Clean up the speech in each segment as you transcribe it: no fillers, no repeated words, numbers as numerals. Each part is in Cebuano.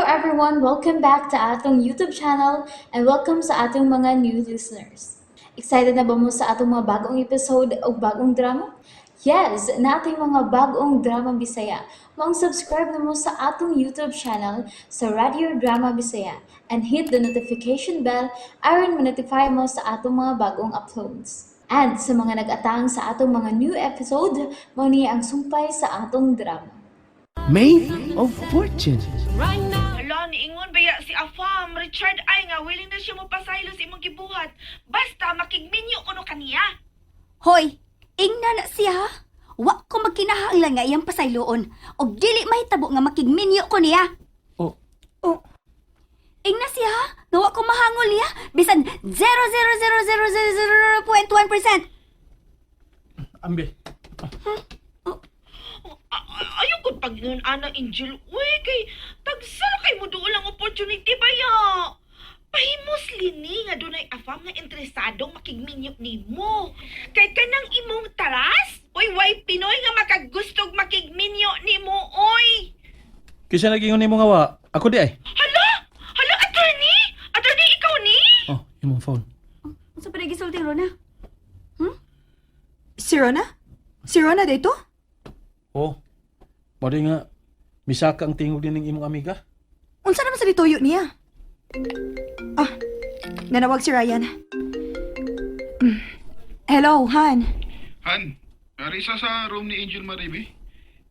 Everyone! Welcome back to atong YouTube channel and welcome sa atong mga new listeners. Excited na ba mo sa atong mga bagong episode o bagong drama? Yes, naa tay mga bagong drama Bisaya. Maong subscribe na mo sa atong YouTube channel sa Radio Drama Bisaya and hit the notification bell aron ma-notify mo sa atong mga bagong uploads. And sa mga nag-atang sa atong mga new episode, mao ni ang sumpay sa atong drama. Maid of Fortune. Hala, niingon baya si Afam, Richard ay nga willing na siya mo pasaylo sa imong gibuhat. Basta makigminyo kuno kaniya. Hoy, ingna na siya. Wa ko magkinahanglan nga iyang pasayloon og dili mahitabo nga makigminyo ko niya. Oh, Oh. Ingna siya nga wa ko mahangol niya bisan 0.00000.1%. Ambi. Ayaw ko pag-ingon ana, Angel. Uy, kay tagsala kay mo doon lang opportunity baya. Pahimos lini nga dunay Afam nga interesadong makigminyo nimo. Kay kanang imong taras, uy, way Pinoy nga makagustog makigminyo nimo, oy. Kisa nagingon nimo nga wa. Ako di ay. Hala! Hala, attorney! Attorney, ikaw ni? Oh, imong phone. Unsa pa gisulti, Rona? Si Rona? Si Rona dito? Oh. Pwede nga misaka ang tingog din ng imong amiga. Unsa naman sa dituyo niya? Ah, nanawag si Ryan. Hello, Han. Han, arisa sa room ni Angel Maribe.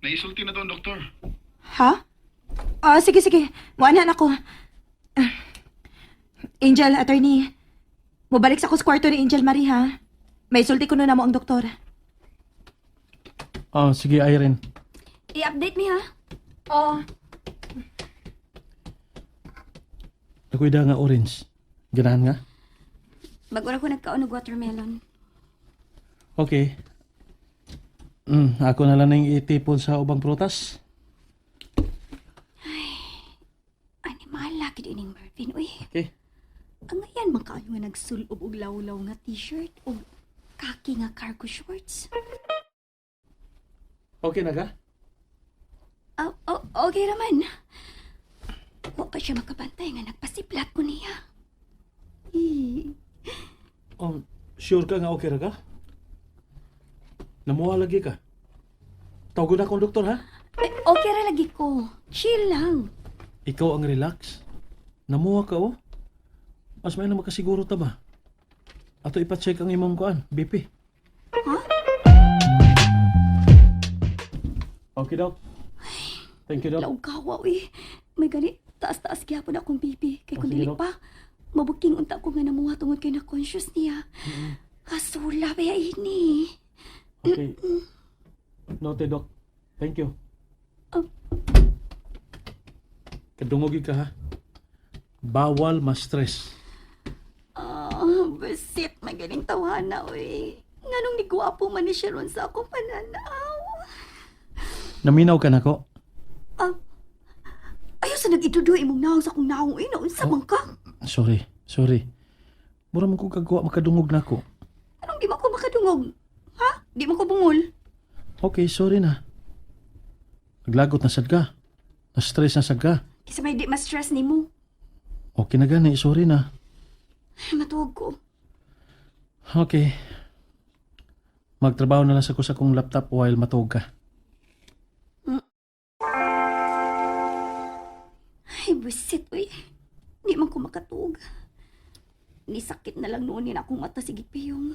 Naisulti na to ang doktor. Ha? Ah, sige, sige. Muanhan ako. Ah. Angel, attorney. Mubalik sa kus kwarto ni Angel Marie, ha? May sulti ko na mo ang doktor. Oh, sige Irene. I-update mi ha. Oh. Ako'y da nga orange. Ganahan nga? Bago ra ko nagkaon og watermelon. Okay. Ako na lang nang itipon sa ubang prutas. Animal gid ining Mervin uy. Okay. Ang ayan man kaayo nga nagsulob og lawlaw nga t-shirt og kaki nga cargo shorts. Okay na ka? Oh, oh, okay raman. Wa pa siya makabantay nga nagpasiplat ko niya. Eh, Oh, sure ka nga okay ra ka? Namuha lagi ka. Tawgon na akong doktor ha? Eh, okay ra lagi ko. Chill lang. Ikaw ang relax. Namuha ka oh. Mas may na makasiguro ta ba? Ato ipa-check ang imong kuan, BP. Ha? Okay, Doc. Thank you, Doc. Laog kawa uy. May gani taas-taas gyapon akong BP kay Oh, kun sige, dili Dok. pa mabuking unta ko nga namuha tungod kay na conscious niya. Kasula ba ini? Okay. Note, Doc. Thank you. Oh. Kadungog gyud ka ha. Bawal ma-stress. Ah, basit magaling tawana uy. Nganong ni gwapo man ni siya ron sa akong pananaw. Naminaw ka nako. Ah, ayaw sa nag-itudo imong naong sa akong naong uy, naunsa Oh. man ka? Sorry, sorry. Mura man ko kagawa makadungog nako. Anong di man ko makadungog? Ha? Di man ko bungol? Okay, sorry na. Naglagot na sad ka. Na-stress na sad ka. Kisa may di ma-stress nimo. Okay na gani, sorry na. Matuog ko. Okay. Magtrabaho na lang sa ko sa akong laptop while matuog ka. Ay, busit, uy. Di man ko makatuog. Nisakit na lang noon ni akong mata sige piyong.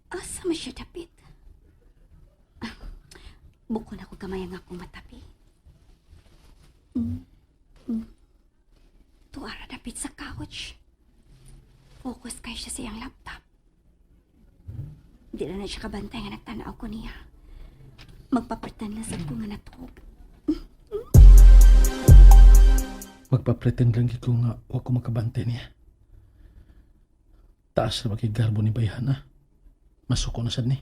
Asa man siya dapit? Ah, buko na ko gamay ang akong matabi. Tuara dapit sa couch. Focus kay siya sa iyang laptop. Di na na siya kabantay nga nagtanaw ko niya. Magpapretend lang sa ko nga natuog. Magpa-pretend lang gid ko nga wa ko makabantay niya. Taas na makigarbo ni Bayhana. Masuko na sad ni.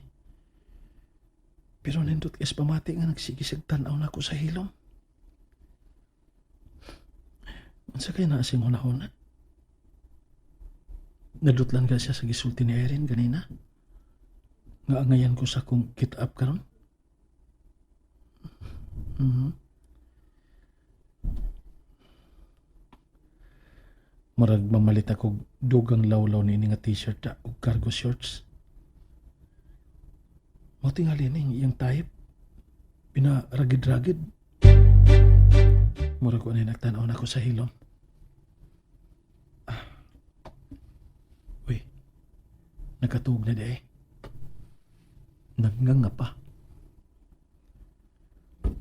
Pero nindot kay sa pamati nga nagsigisag tan-aw na ako sa hilom. Unsa kay naa siyang hunahuna? Nadutlan ka siya sa gisulti ni Erin ganina. Nga angayan ko sa akong get up karon. Murag mamalit ako dugang lawlaw ni nga t-shirt ug cargo shorts. Mao tingali ning iyang type. Pinaragid-ragid. Murag ko na nagtanaw na ako sa hilom. Ah. Uy, nakatuog na di eh. Nagnganga pa.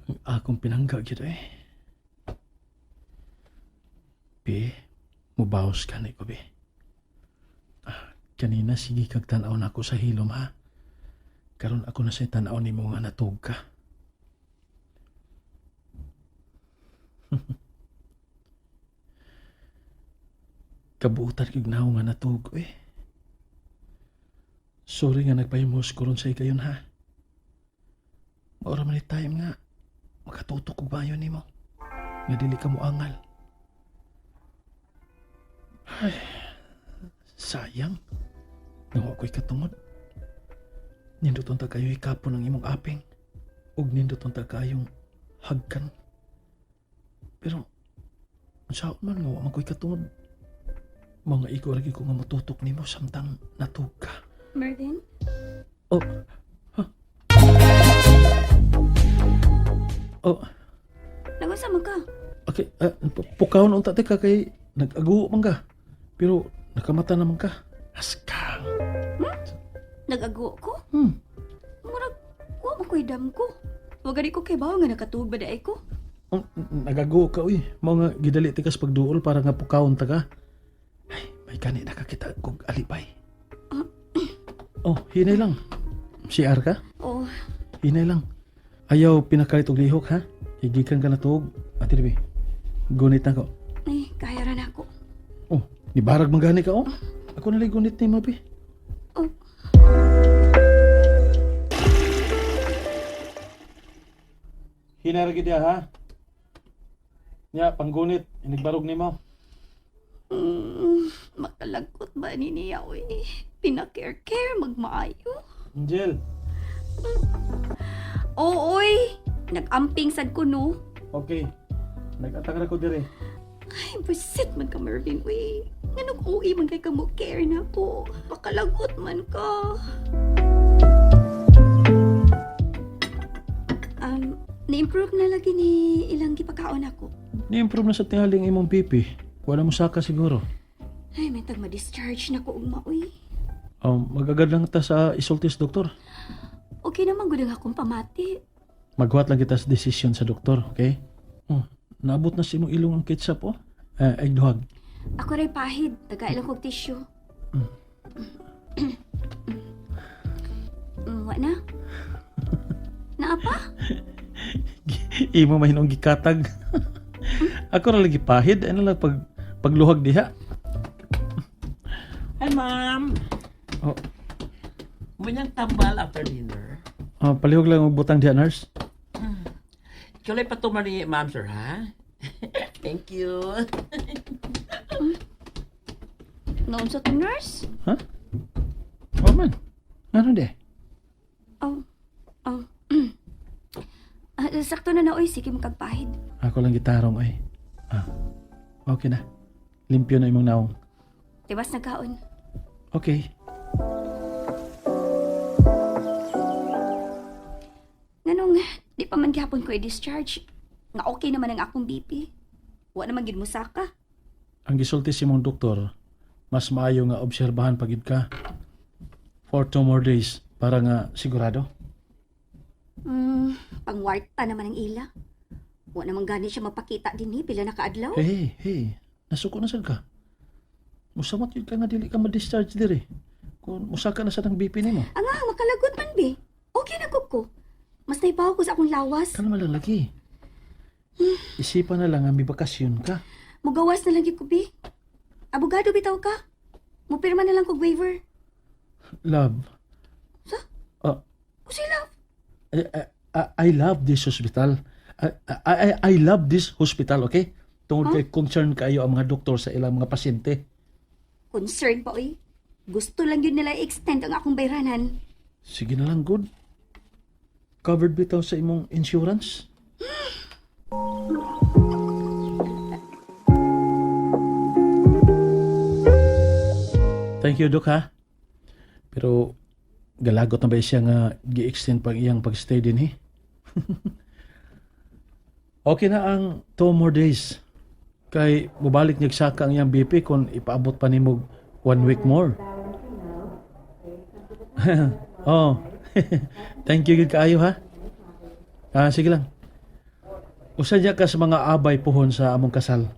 Ang akong pinangga gyud eh. Bi, mubaos ka na ko, bi. Ah, kanina sige kag tanaw na ako sa hilom ha. Karon ako na sa tanaw nimo nga natug ka. Kabuutan kag naw nga natug eh. Sorry nga nagpahimos ko ron sa ikayon ha. Maura man ni time nga. Makatutok og bayo nimo. Nga dili ka moangal. Ay, sayang. Nawa ko'y katungod. Nindot unta kayo ikapon ang imong aping. Ug nindot unta kayong hagkan. Pero, unsaon man nga wa man ko'y katungod. Mga igo lagi ko nga motutok nimo samtang natug ka. Mervin? Oh. Huh? Oh, Nagunsa man ka? okay. Pukawon unta te ka kay nag-aguho man ka. Pero nakamata naman ka. Askang. Nag-ago ko? Murag, wa man ko'y dam ko. Wa gani ko kay bawo nga nakatuog ba daay ko? Oh, nagago ka uy. Mao nga gidali tikas pagduol para nga pukawon ta ka. Ay, may gani nakakita kog alibay. Oh, hinay lang. CR ka? Oh, Hinay lang. Ayaw pinakalit og lihok ha. Higikan ka na tuog. Ate Debbie, gunit na ko. ay, kaya ra na ako. Oh, nibarag man gani ka oh. Ako na lang gunit ni Mabi. Oh. Hinay ra gid ya, ha. Nya panggunit inigbarog nimo. Makalagkot ba ni niya, uy? Pinakare-care, magmaayo. Angel. Oo, oy. Nag-amping sad ko, no? Okay. Nag-attack ra ko dire. Ay, busit man ka, Mervin, uy. Nganong uwi man kay ka mo care na ko. Makalagot man ka. Na-improve na lagi ni ilang gipakaon ako. Ni-improve na sa tingaling imong pipi. Wala mo saka siguro. Ay, may tag ma-discharge na ko ugma, uy. Magagad lang ta sa isultis, doktor. Okay naman gud ang akong pamati. Maghuwat lang kita sa desisyon sa doktor, okay? Oh, naabot na sa imong ilong ang ketchup, oh. Eh, ay duhag. Ako ray pahid, taga ilang kog tissue. Wa na? Naa pa? Imo mahinong gikatag. Ako ra lagi pahid, ano lang pag pagluhag diha. Hi, ma'am. Oh, Munyang tambal after dinner. ah, palihog lang og butang diha, nurse. Ikaw lang patumari, ma'am, sir, ha? Thank you. Noon sa to nurse? Ha? Oh man. Ngano di? Oh. Oh. Ah, sakto na na oy, sige makagpahid. Ako lang gitarong ay. Ah. Okay na. Limpyo na imong naong. Tiwas nagkaon. Okay. Nganong di pa man gihapon ko i-discharge. Nga okay naman ang akong BP. Wa naman gid mo saka. Ang gisulti si mong doktor, mas maayo nga obserbahan pagid ka for 2 more days para nga sigurado. Pangwarta naman ang ila. Wa naman gani siya mapakita dinhi pila na kaadlaw. Hey, hey, nasuko na sad ka. Musamot yun ka nga dili ka ma-discharge diri. Kung musaka na sad ang BP nimo. Anga, makalagot man be. Okay na ko ko. Mas naibaw ko sa akong lawas. Kalma lang lagi. Isipan na lang nga may bakasyon ka. Mugawas na lang gyud ko be. Abogado bitaw ka. Mupirma na lang kog waiver. Love. Sa? Ah, Unsay love? I love this hospital. I love this hospital, okay? Tungod kay concern kayo ang mga doktor sa ilang mga pasyente. Concern pa oy. Gusto lang yun nila i-extend ang akong bayranan. Sige na lang, good. Covered bitaw sa imong insurance? Thank you, Dok, ha? Pero galagot na ba siya nga gi-extend pag iyang pag-stay din, eh? Okay na ang 2 more days. Kay mubalik niya saka ang iyang BP kung ipaabot pa nimo one week more. Oh. Thank you gid kaayo ha. Ah, sige lang. Usa diya ka sa mga abay puhon sa among kasal.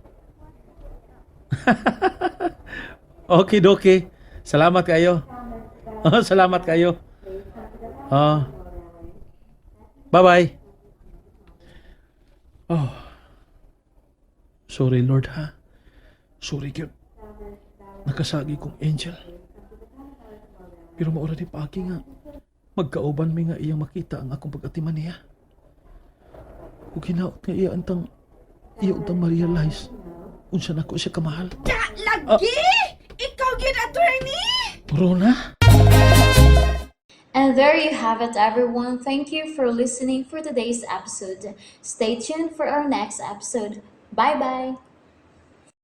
Okay, doki. Salamat kayo. Oh, salamat kayo. Ah. Bye-bye. Oh. Sorry, Lord, ha. Sorry, gyud. Nakasagi kong angel. Pero maura di paagi nga. Magkauban mi nga iyang makita ang akong pag-atiman niya. Ug hinaot nga iya antang iya untang ma-realize unsa nako siya kamahal. Lagi! Ikaw gyud, attorney! Rona? And there you have it, everyone. Thank you for listening for today's episode. Stay tuned for our next episode. Bye bye.